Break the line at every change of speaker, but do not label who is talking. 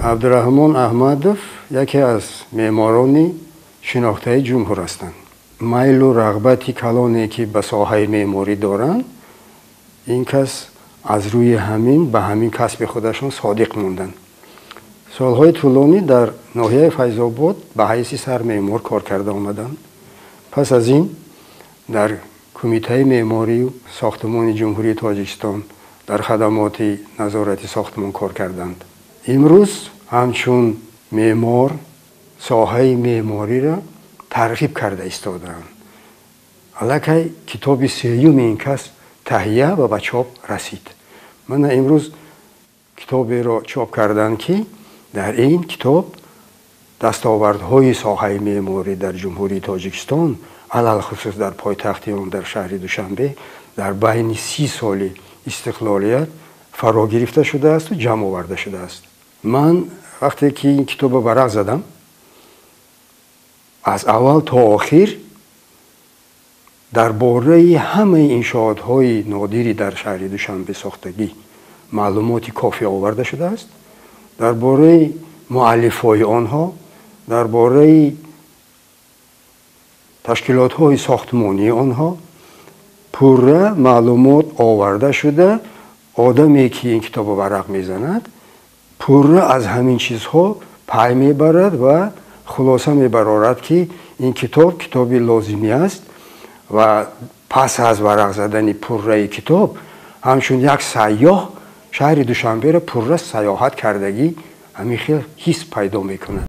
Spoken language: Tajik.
Абдураҳмон Аҳмадов яке аз меъморони шинохтаи ҷумҳур ҳастанд. Майлу рағбати калоне, ки ба соҳаи меъморӣ доранд, ин кас аз рӯи ҳамин ба ҳамин касби худашон содиқ монданд. Солҳои тӯлонӣ дар ноҳияи Файзобод ба ҳайси сармеъмор кор карда омаданд. Пас аз ин дар Кумитаи меъморию сохтмони Ҷумҳурии Тоҷикистон дар хадамоти назорати сохтмон кор карданд. Имрӯз ҳамчун меъмор соҳаи меъмориро тарғиб карда истодаанд. Аллакай китоби сеюми ин кас таҳия ва ба чоп расид. Мана имрӯз китоберо чоп карданд, ки дар ин китоб дастовардҳои соҳаи меъморӣ дар Ҷумҳурии Тоҷикистон, алалхусус дар пойтахти он, дар шаҳри Душанбе, дар байни 30 соли истиқлолият фаро гирифта шудаасту ҷамъ оварда шудааст. Ман вақте ки ин китобро варақ задам, аз аввал то охир дар бораи ҳамаи иншоотҳои нодири дар шаҳри Душанбе сохтагӣ маълумоти кофӣ оварда шудааст, дар бораи муаллифҳои онҳо, дар бораи ташкилотҳои сохтмонии онҳо пурра маълумот оварда шуда. Одаме, ки ин китобро варақ мезанад, пурра аз ҳамин чизҳо пай мебарад ва хулоса мебарорад, ки ин китоб китоби лозимӣ аст ва пас аз варақ задани пурраи китоб ҳамчун як сайёҳ шаҳри Душанберо пурра сайёҳат кардагӣ ҳамин хел ҳис пайдо мекунад.